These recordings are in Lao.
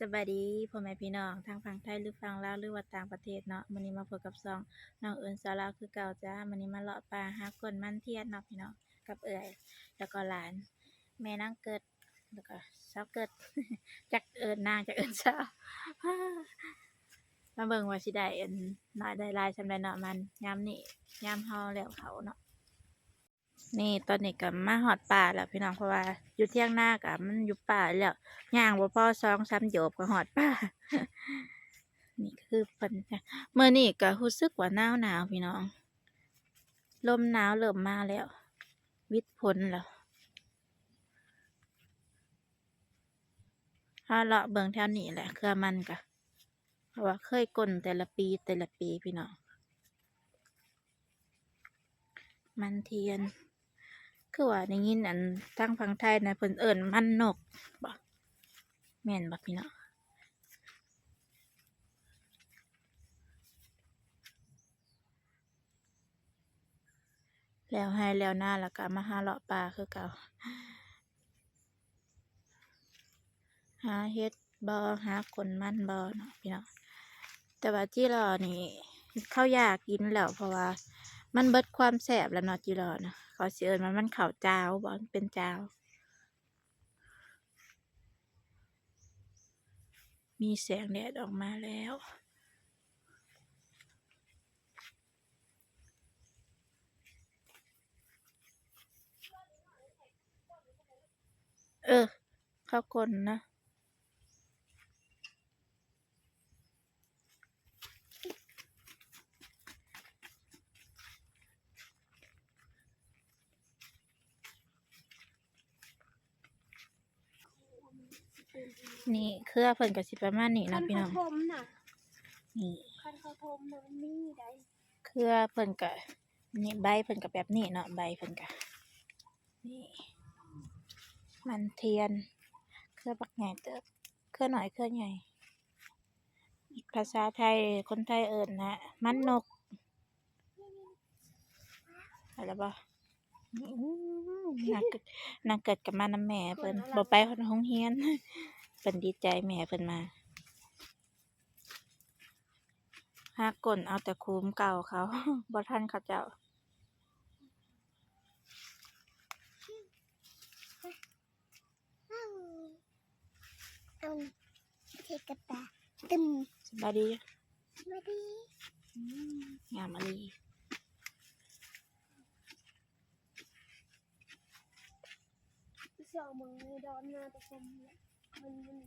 ສະບາຍດີພໍ່ແມ່ພີ່ນ້ອງ ທັງຝັ່ງໄທ ຫຼື ຝັ່ງລາວ ຫຼືວ່າຕ່າງປະເທດເນາະ. ມື້ນີ້ມາພົບກັບຊ່ອງນ້ອງເອິນສາວລາວຄືເກົ່າຈ້າ. ມື້ນີ້ມາເລາະປ່າຫາກົ້ນມັນທຽນເນາະພີ່ນ້ອງ ກັບເອື້ອຍ ແລ້ວກໍຫຼານ ແມ່ນາງເກີດ ແລ້ວກໍສາວເກີດ ຈັກເອີ້ນນາງ ຈັກເອີ້ນສາວ. ມາເບິ່ງວ່າຊິໄດ້ອັນ ໄດ້ຫຼາຍສ່ຳໃດເນາະ ມັນຍາມນີ້ ຍາມເຮົາແລ້ວເຂົ້າເນາະ. ນີ້ ຕອນນີ້ກໍມາຮອດປ່າແລ້ວພີ່ນ້ອງ ເພາະວ່າຢູ່ຖຽງນາກໍມັນຢູ່ປ່າແລ້ວ ຍ່າງບໍ່ພໍສອງສາມໂຈບກໍຮອດປ່າ. ນີ້ຄືເພິ່ນ ມື້ນີ້ກໍຮູ້ສຶກວ່າໜາວໆ ພີ່ນ້ອງ ລົມໜາວເລີ່ມມາແລ້ວ ວິດຝົນແລ້ວ. ເຮົາເລາະເບິ່ງແຖວນີ້ແຫຼະ ເຄືອມັນກະ ເພາະວ່າເຄີຍກົ້ນແຕ່ລະປີ ແຕ່ລະປີພີ່ນ້ອງ. ມັນທຽນ ຄືວ່າໄດ້ຍິນອັນທາງຝັ່ງໄທນະ ເພິ່ນເອີ້ນມັນນົກບໍ ແມ່ນບໍພີ່ນ້ອງ? ແລ້ວໄຮ່ແລ້ວນາ ແລ້ວກໍມາຫາເລາະປ່າຄືເກົ່າ ຫາເຫັດບໍ ຫາກົ້ນມັນບໍເນາະພີ່ນ້ອງ. ແຕ່ວ່າຈິຫຼໍ່ນີ້ເຂົາຢາກກິນແລ້ວ ເພາະວ່າມັນເບິດຄວາມແຊບແລ້ວເນາະ ຈິຫຼໍ່ນະ. ເຂົາຊິເອີ້ນວ່າມັນເຂົ້າຈາວບໍ ມັນເປັນຈາວ. ມີແສງແດດອອກມາແລ້ວ. ເອີ ເຂົ້າກົ້ນນະ. ນີ້ເຄືອເພິ່ນກໍຊິປະມານນີ້ເນາະພີ່ນ້ອງ. ນີ້ ຄັນເຂົາຖົມນະ ມັນມີໄດ໋ ເຄືອເພິ່ນກໍ ນີ້ໃບເພິ່ນກໍແບບນີ້ເນາະ ໃບເພິ່ນກໍ ນີ້ ມັນທຽນ ເຄືອບັກໃຫຍ່ເຕີບ ເຄືອນ້ອຍເຄືອໃຫຍ່. ພາສາໄທ ຄົນໄທເອີ້ນນະ ມັນນົກ ໄປແລ້ວບໍ? ອືມ ນາງເກີດ ນາງເກີດກໍມານຳແມ່ເພິ່ນ ບໍ່ໄປຮອດໂຮງຮຽນ ເພິ່ນດີໃຈແມ່ເພິ່ນມາ. ຫາກົ້ນເອົາແຕ່ໂຄມເກົ່າເຂົາ ບໍ່ທັນເຂົາເຈົ້າ. ເອົາ ເທກະຕາ ຕຶມ ສະບາຍດີ ສະບາຍດີ. ອືມ ງາມອີ່ຫຼີ. ເຊື່ອເບິ່ງໃນດອນນາແຕ່ຄົນນີ້ແຫຼະ ມັນ ມັນ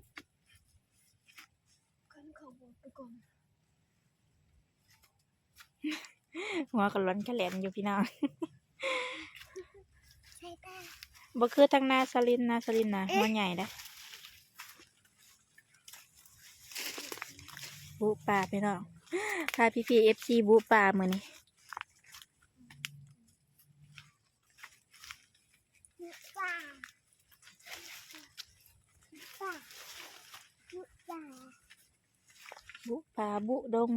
ຄັນເຂົາບອກໄປກ່ອນ. ຫົວກໍຫຼອນກະແຫຼນຢູ່ພີ່ນ້ອງ. ໃສ່ຕາ ບໍ່ຄືທາງນາສະລິນ ນາສະລິນນະ ເອະ ຫົວໃຫຍ່ເດ້. ບຸປ່າພີ່ນ້ອງ ພາພີ່ໆ ເອັຟຊີ ບຸປ່າມື້ນີ້. ບຸປ່າ ບຸດົງ.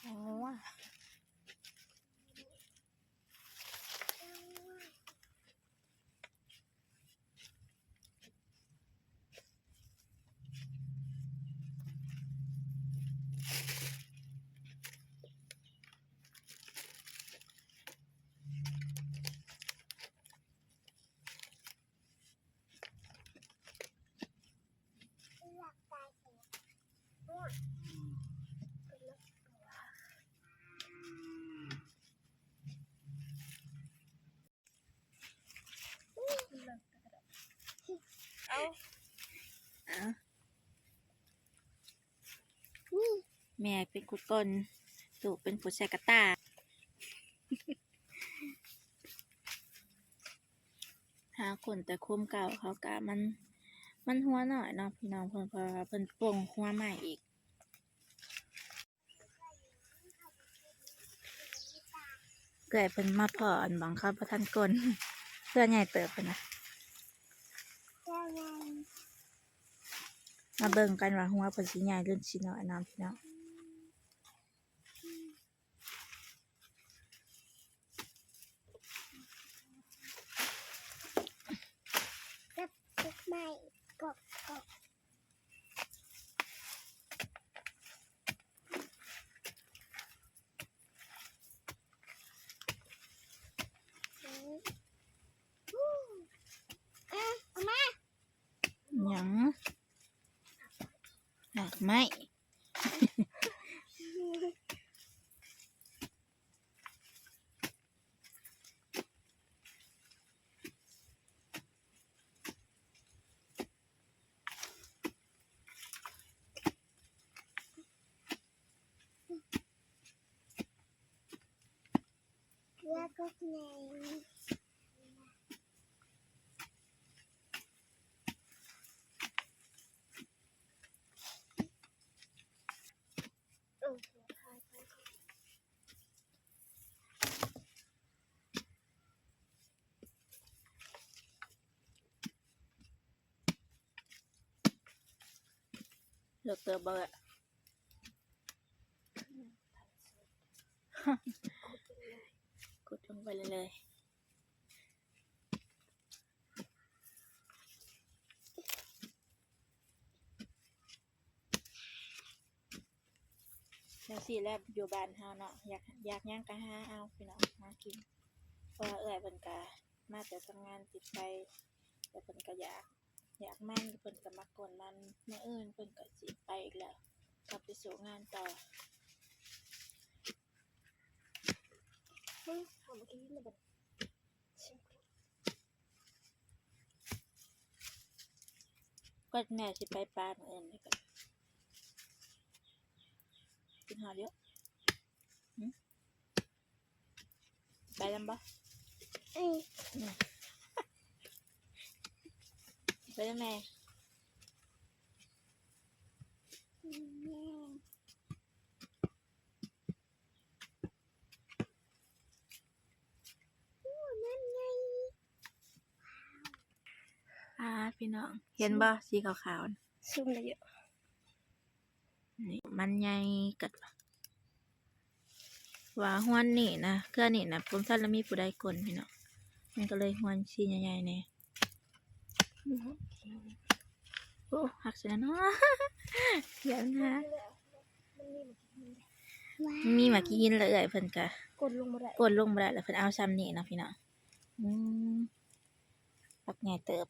ໂອ້. ເອົາ ເອົາ ນີ້ ແມ່ເປັນຜູ້ກົ້ນ ລູກເປັນຜູ້ໃສ່ກະຕ່າ. ຫາກົ້ນແຕ່ໂຄມເກົ່າເຂົາກະ ມັນ ມັນຫົວນ້ອຍເນາະພີ່ນ້ອງ ເພິ່ນ ເພາະວ່າເພິ່ນປົງຫົວໃໝ່ອີກ. ເອື້ອຍເພິ່ນມາພໍ້ອັນ ບ່ອນເຂົາບໍ່ທັນກົ້ນ ເຮືອໃຫຍ່ເຕີບພຸ້ນນະ. ມາເບິ່ງກັນວ່າຫົວເພິ່ນຊິໃຫຍ່ ຫຼື ຊິນ້ອຍເນາະພີ່ນ້ອງ. ໄມ້. ເລິກເຕີບບໍ່ເອື້ອຍ? ຂຸດລົງໄປເລື້ອຍໆ. ຈັ່ງຊີ້ແຫຼະ ຢູ່ບ້ານເຮົາເນາະ ຢາກ ຢາກຫຍັງກໍຫາເອົາ ພີ່ນ້ອງ ຫາກິນ. ເພາະວ່າເອື້ອຍເພິ່ນກໍມາແຕ່ທຳງານ ຊິໄປ ແລ້ວເພິ່ນກໍຢາກ ຢາກມັນ ເພິ່ນກໍມາກົນມັນ. ມື້ອື່ນເພິ່ນກໍຊິໄປອີກແລ້ວ ກັບໄປສູ້ງານຕໍ່. ເບິ່ງ ເຮົາມາກິນແລ້ວບັດນີ້. ກໍແມ່ຊິໄປປ່າມື້ອື່ນນີ້ກໍກິນຮອດຢູ່. ຫຶ? ໄປນຳບໍ່? ເອີ ອືມ ໄປນຳແມ່. ແມ່ ໂອ້ ມັນໃຫຍ່. ອ່າ ພີ່ນ້ອງ ເຫັນບໍ່ ສີຂາວໆ ຊູມໄດ້ຢູ່. ນີ້ມັນໃຫຍ່ກັດວ່າ ວ່າຮວນນີ້ນະ ເທື່ອນີ້ນະ ບໍ່ທັນລະມີຜູ້ໃດກົນ ພີ່ນ້ອງ. ມັນກໍເລີຍຮວນສີໃຫຍ່ໆແດ່. ໂອ້ ຮັກຊະເນາະ ຢ່ານະ. ມັນມີໝາກຂີ້ຫີນ ແລ້ວເອື້ອຍເພິ່ນກະກົນລົງບໍ່ໄດ້ ກົນລົງບໍ່ໄດ້ ແລ້ວເພິ່ນເອົາຊ່ຳນີ້ເນາະ ພີ່ນ້ອງ. ອືມ ບັກໃຫຍ່ເຕີບ.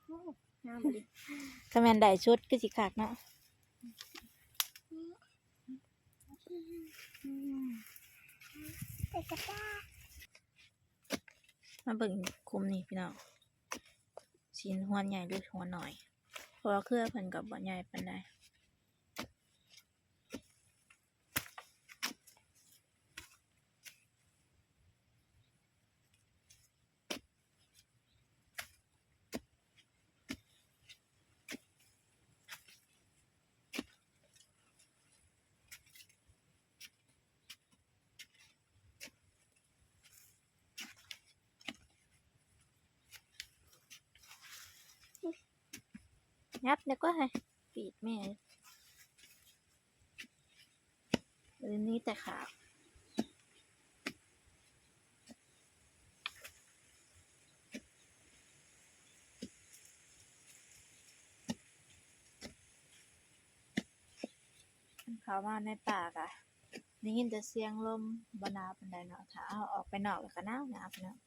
ໂອ້ ງາມອີ່ຫຼີ. ຖ້າແມ່ນໄດ້ຊຸດຄືຊິຄັກເນາະ. ມາເບິ່ງຄຸ້ມນີ້ ພີ່ນ້ອງ ຊິຮວນໃຫຍ່ຫຼືຮວນນ້ອຍ ເພາະວ່າເຄືອເພິ່ນກໍບໍ່ໃຫຍ່ປານໃດ. ຫຍັບແດ່ກວ່າ ໃຫ້ປີກແມ່. ເອີ ມີແຕ່ຂາວ. ເຂົ້າມາໃນປ່າກະໄດ້ຍິນແຕ່ສຽງລົມ ບໍ່ໜາວປານໃດເນາະ. ຖ້າເຮົາອອກໄປນອກແລ້ວກະໜາວໆ ພີ່ນ້ອງ.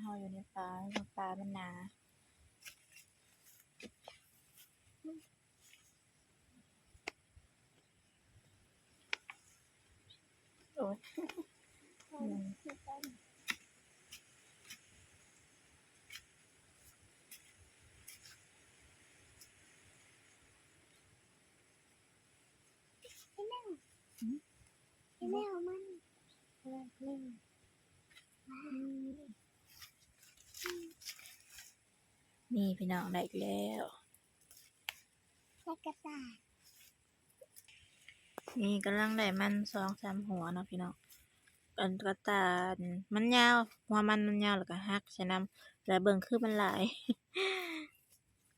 ເຮົາຢູ່ໃນປ່າ ປ່າມັນໜາ. ໂອ້ຍ ນີ້ພີ່ນ້ອງ ໄດ້ອີກແລ້ວ ໄດ້ກະຕ່າຍ. ນີ້ກຳລັງໄດ້ມັນສອງສາມຫົວເນາະພີ່ນ້ອງ. ອັນກະຕ່າຍມັນຍາວ ຫົວມັນມັນຍາວ ແລ້ວກະຫັກໃສ່ນຳ ແລະເບິ່ງຄືມັນຫຼາຍ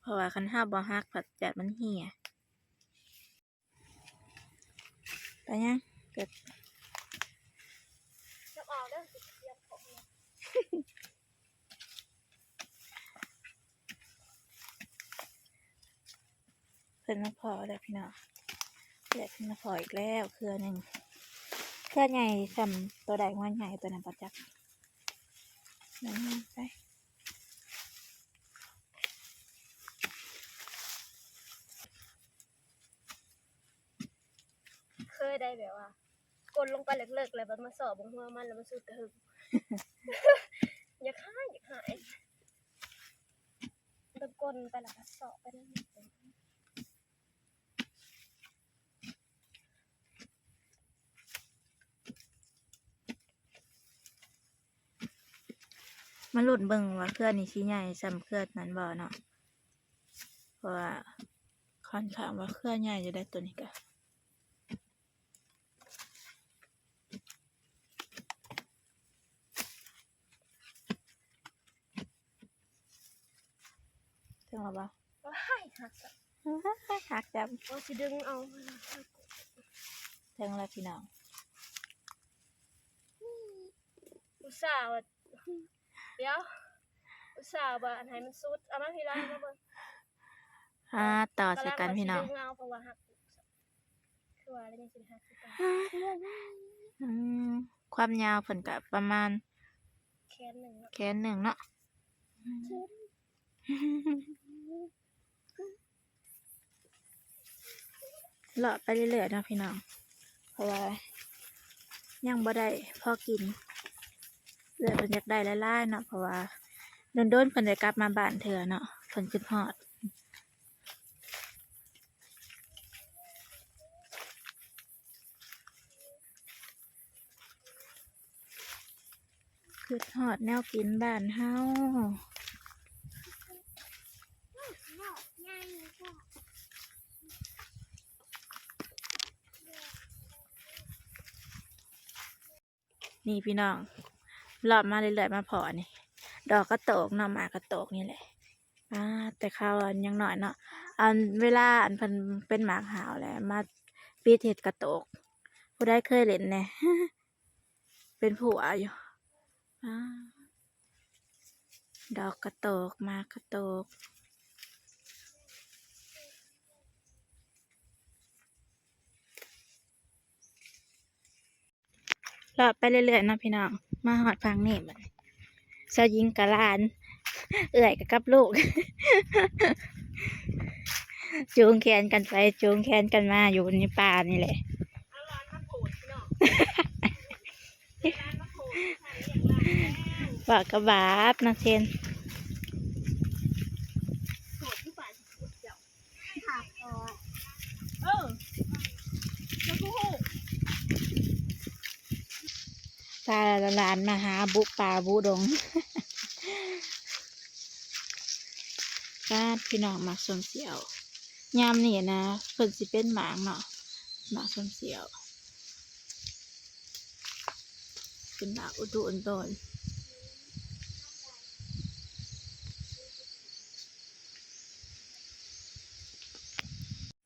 ເພາະວ່າຄັນເຮົາບໍ່ຫັກພັດຢ້ານມັນເຫ່ຍ. ໄປຍັງ ເກີດ ເພິ່ນມາພໍ້ແລ້ວພີ່ນ້ອງ ແລະເພິ່ນມາພໍ້ອີກແລ້ວເຄືອໜຶ່ງ ເຄືອໃຫຍ່ສ່ຳໂຕໃດ ຫົວໃຫຍ່ໂຕນັ້ນປະຈັກ. ໄປ ໄປ ເຄີຍໄດ້ແບບວ່າ ກົ້ນລົງໄປເລິກໆ ແລ້ວບັດມາເຊາະເບິ່ງຫົວມັນ ແລ້ວມັນສຸດກະຫຶ່ມ. ຢາກຫາຍ ຢາກຫາຍ ແບບກົ້ນໄປແລ້ວກະເຊາະໄປເລີຍ. ມາລຸ້ນເບິ່ງວ່າເຄືອນີ້ຊິໃຫຍ່ສ່ຳເຄືອນັ້ນບໍ່ເນາະ ເພາະວ່າຂ້ອນຂ້າງວ່າເຄືອໃຫຍ່ຢູ່ໄດ໋ ໂຕນີ້ກະ. ເຖິງແລ້ວບໍ່? ວ້າຍ ຫັກ ຫັກຈັບ ວ່າຊິດຶງເອົາ. ເຖິງແລ້ວພີ່ນ້ອງ ອຸດສ່າວ່າ ດຽວ ອຸດສ່າວ່າອັນໃຫ້ມັນສຸດ ເອົາມາພີ່ລາ ມາເບິ່ງ. ຫາຕໍ່ໃສ່ກັນພີ່ນ້ອງ ກຳລັງວ່າຊິດຶງເອົາ ເພາະວ່າຫັກ ຄືວ່າແລ້ວຍັງຊິໄດ້ຫາຊື້ຕໍ່. ອືມ ຄວາມຍາວເພິ່ນກະປະມານແຂນໜຶ່ງເນາະ ແຂນໜຶ່ງເນາະ. ເລາະໄປເລື້ອຍໆເນາະພີ່ນ້ອງ ເພາະວ່າຍັງບໍ່ໄດ້ພໍກິນ. ເອື້ອຍເພິ່ນຢາກໄດ້ຫຼາຍໆເນາະ ເພາະວ່າດົນໆເພິ່ນໄດ້ກັບມາບ້ານເທື່ອເນາະ ເພິ່ນຄິດຮອດ. ຄິດຮອດແນວກິນບ້ານເຮົາ. ນີ້ພີ່ນ້ອງ ເລາະມາເລື້ອຍໆ ມາພໍ້ນີ້ ດອກກະໂຕກເນາະ ໝາກກະໂຕກນີ້ແຫຼະ. ອາ ແຕ່ຄາວອັນຍັງນ້ອຍເນາະ ອັນເວລາອັນເພິ່ນເປັນໝາກຫ້າວແລ້ວ ມາປິດເຮັດກະໂຕກ ຜູ້ໃດເຄີຍເຫຼັ້ນແດ່? ເປັນຜົວຢູ່. ອາ ດອກກະໂຕກ ໝາກກະໂຕກ. ເລາະໄປເລື້ອຍໆເນາະພີ່ນ້ອງ ມາຮອດຝັ່ງນີ້ບັດນີ້ ສາວຍິງກັບຫຼານ ເອື້ອຍກໍກັບລູກ ຈູງແຂນກັນໄປຈູງແຂນກັນມາຢູ່ໃນປ່ານີ້ແຫຼະ. ເວົ້າກໍບາບເນາະເຊນ. ເອີ ເຈົ້າຄືຮູ້ ພາຫຼານມາຫາບຸປ່າບຸດົງ. ປາດ ພີ່ນ້ອງ ໝາກສົ້ມສ່ຽວ ຍາມນີ້ນະ ເພິ່ນຊິເປັນໝາກເນາະ ໝາກສົ້ມສ່ຽວ. ເປັນດາກອຸຕຸອຸຕຸນ.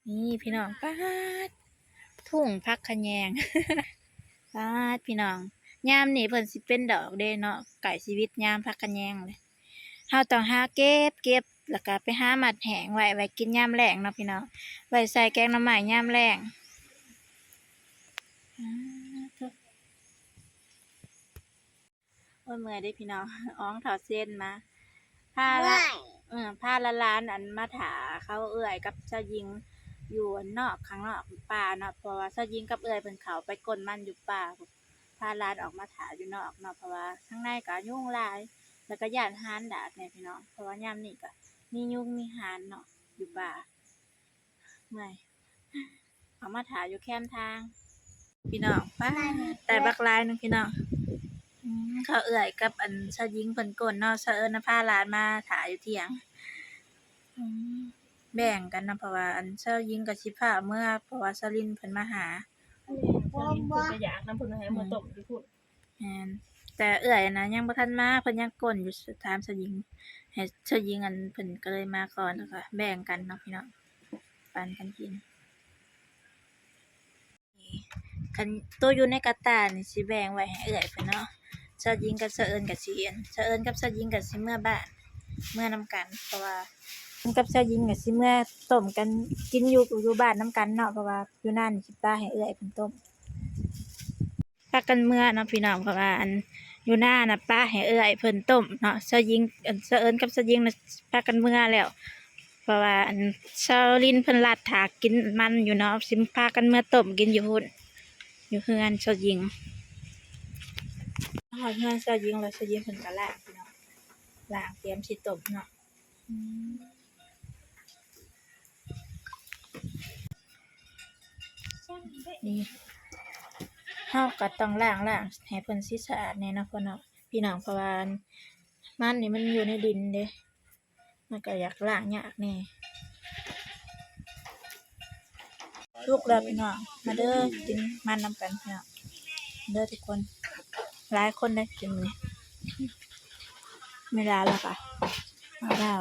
ນີ້ພີ່ນ້ອງ ປາດ ທຸ່ງຜັກຂະແຍງ ປາດ ພີ່ນ້ອງ ຍາມນີ້ເພິ່ນຊິເປັນດອກເດ້ເນາະ ໃກ້ຊິວິດຍາມຜັກຂະແຍງແລ້ວ. ເຮົາຕ້ອງຫາເກັບ ເກັບ ແລ້ວກະໄປຫາມັດແຫ້ງໄວ້ ໄວ້ກິນຍາມແລງເນາະພີ່ນ້ອງ ໄວ້ໃສ່ແກງໜໍ່ໄມ້ຍາມແລງ. ໂອ້ຍ ເມື່ອຍເດ້ພີ່ນ້ອງ ອອງເທົ່າເຊັນມາ ພາລະ ເອີ ພາຫຼານໆ ອັນມາຖ້າເຂົາ ເອື້ອຍກັບສາວຍິງຢູ່ອັນນອກ ຂ້າງນອກປ່າເນາະ ເພາະວ່າສາວຍິງກັບເອື້ອຍເພິ່ນເຂົ້າໄປກົ້ນມັນຢູ່ປ່າ ພາຫຼານອອກມາຖ້າຢູ່ນອກເນາະ ເພາະວ່າທາງໃນກໍຍຸງຫຼາຍ ແລ້ວກໍຢ້ານຫ່ານດາດແດ່ພີ່ນ້ອງ ເພາະວ່າຍາມນີ້ກໍມີຍຸງມີຫ່ານເນາະ ຢູ່ປ່າ. ເມື່ອຍ ເອົາມາຖ້າຢູ່ແຄມທາງ ພີ່ນ້ອງ ປາດ ໄດ້ບັກຫຼາຍໜຶ່ງພີ່ນ້ອງ. ອືມ ເຂົາເອື້ອຍກັບອັນສາວຍິງເພິ່ນກົ້ນເນາະ ສາວເອີ້ນພາຫຼານມາຖ້າຢູ່ຖຽງ. ອືມ ແບ່ງກັນນຳ ເພາະວ່າອັນສາວຍິງກໍຊິຟ້າວເມືອ ເພາະວ່າສາວລິນເພິ່ນມາຫາ. ແມ່ນ ສາວລິນເພິ່ນກໍຢາກນຳ ເພິ່ນວ່າໃຫ້ເອົາມາຕົ້ມຢູ່ພຸ້ນ. ແມ່ນ ແຕ່ເອື້ອຍນະຍັງບໍ່ທັນມາ ເພິ່ນຍັງກົ້ນຢູ່ ຖາມສາວຍິງ ໃຫ້ສາວຍິງ ອັນ ເພິ່ນກໍເລີຍມາກ່ອນ ແລ້ວກໍແບ່ງກັນເນາະພີ່ນ້ອງ ປັນກັນກິນ. ຄັນໂຕຢູ່ໃນກະຕ່ານີ້ຊິແບ່ງໄວ້ໃຫ້ເອື້ອຍເພິ່ນເນາະ ສາວຍິງກັບສາວເອີ້ນກໍຊິ ອັນ ສາວເອີ້ນກັບສາວຍິງກໍຊິເມືອບ້ານ ເມືອນຳກັນ ເພາະວ່າກັບສາວຍິງກໍຊິເມືອຕົ້ມກັນກິນຢູ່ ຢູ່ບ້ານນຳກັນເນາະ ເພາະວ່າຢູ່ນານີ້ຊິປະໃຫ້ເອື້ອຍເພິ່ນຕົ້ມ. ພາກັນເມືອເນາະພີ່ນ້ອງ ເພາະວ່າອັນ ຢູ່ນານະປະໃຫ້ເອື້ອຍເພິ່ນຕົ້ມເນາະ ສາວຍິງ ອັນ ສາວເອີ້ນກັບສາວຍິງນະພາກັນເມືອແລ້ວ ເພາະວ່າ ອັນ ສາວລິນເພິ່ນລັດຖ້າກິນມັນຢູ່ເນາະ ຊິພາກັນເມືອຕົ້ມກິນຢູ່ພຸ້ນ ຢູ່ເຮືອນສາວຍິງ. ຮອດເຮືອນສາວຍິງແລ້ວ ສາວຍິງເພິ່ນກໍລ້າງພີ່ນ້ອງ ລ້າງຕຽມຊິຕົ້ມເນາະ. ອືມ ນີ້ ເຮົາກໍຕ້ອງລ້າງ ລ້າງໃຫ້ເພິ່ນຊິສະອາດແດ່ເນາະ ເພາະເນາະ ພີ່ນ້ອງ ເພາະວ່າມັນນີ້ມັນຢູ່ໃນດິນເດ້ ມັນກໍຢາກລ້າງຍາກແດ່. ສຸກແລ້ວພີ່ນ້ອງ ມາເດີ ກິນມັນນຳກັນພີ່ນ້ອງ ເດີທຸກຄົນ ຫຼາຍຄົນເດ້ກິນມື້ນີ້ ແມ່ດາລາວກໍ ມາດາວ